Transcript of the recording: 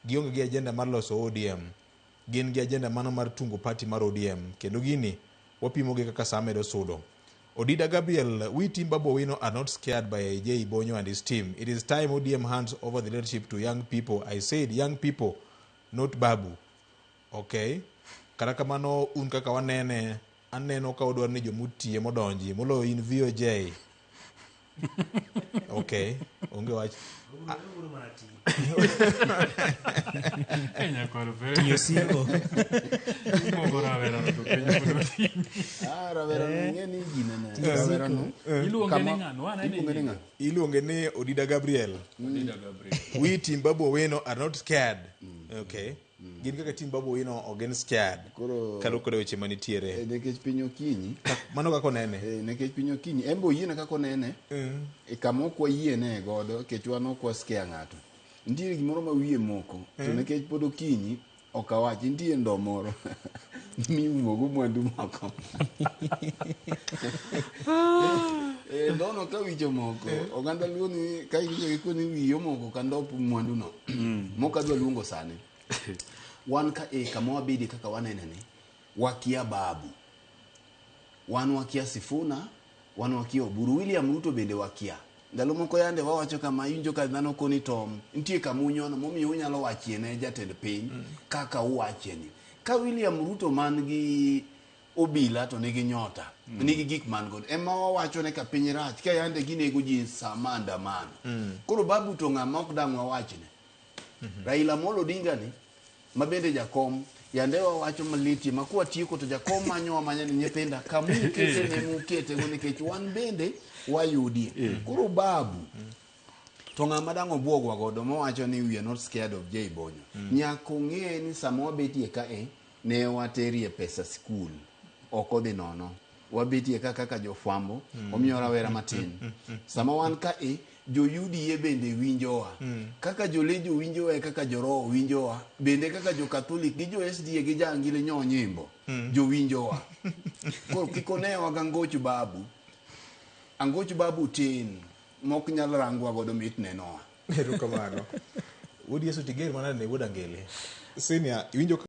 Gionge gi agenda mar loso ODM. Gin gi agenda mano mar tungo party mar ODM. Kendo gini wapimo gi kaka saa medo sudo. Odida Gabriel, we team Babu Owino are not scared by J. Bonyo and his team. It is time ODM hands over the leadership to young people. I said young people, not Babu. Okay. Kata kamano un kaka wanene, aneno ka udwaro ni jomutie modonji moloyo in VOJ. Okay, onge wach. Tiyo siko. Ah, rawera no ing'e ni ginene. Tiyo Rawera no. Iluonge ni kama- ng'a? Nwa anene Iluonge ni ng'a? Iluonge ni Odida Gabriel. Odida Gabriel. We team Babu Owino are not scared. Okay. Gin kaka team Babu Owino ok gin scared. Koro- Kaluwore kod weche manitiere. Eh, nikech piny okinyi. Mano kaka onene. Eh, nikech piny okinyi. En be oyiene kaka onene. E kama ok wayiene godo, nikech wan ok wascare ng'ato. Nitiere gimoro ma wiye moko. To nikech pod okinyi, ok awachi. Nitie ndo moro miumogo mwandu moko. Eh, ndono ka wich omoko, oganda luo ni ka iwinjo gi koni wiyi omoko ka ndop mwandu no. Mok adwa luongo sani. Wan ka e kama wabede kaka wanene ni, wakia Babu. Wan wakia Sifuna, wan wakia Oburu. William Ruto bende wakia. Ndalo moko yande wawacho kama iwinjo ka dhano koni to nitie kama unyono momiyo unyalo wachie ne jatend piny kaka uwachie ni. Ka William Ruto man gi obila to nigi nyota, nigi gik man godo. Ema wawacho ne ka piny rach, ka yande ginego ji sama andamano. Koro Babu to ng'ama ok dang' wawachne. Raila Amolo Odinga ni ma bende jakom yande wawacho malitie ma kwatieko to jakom manyo amanya ni nyithinda kamukete ne mukete go nikech wan bende wayudie. Koro Babu to ng'ama dang' obwogwa godo mowacho ni we are not scared of Jay Bonyo. Nyaka ong'e ni sama wabetie ka e ne waterie pesa skul ok odhi nono. Wabetie ka kaka jofwambo omiyo rawera matin. Sama wan ka e jo UDA bende winjowa. Kaka jolejo winjowa e kaka joroho winjowa. Bende kaka jo Catholic gi jo SDA gi jangile nyo nyimbo. Jowinjowa. Koro kik onewa ga ngoch Babu. Angoch Babu tin mok nyal rangwa godo mit nenowa. Erokamano. Wuod Yesu tiger manade ne wuod Angele. Senior, iwinjo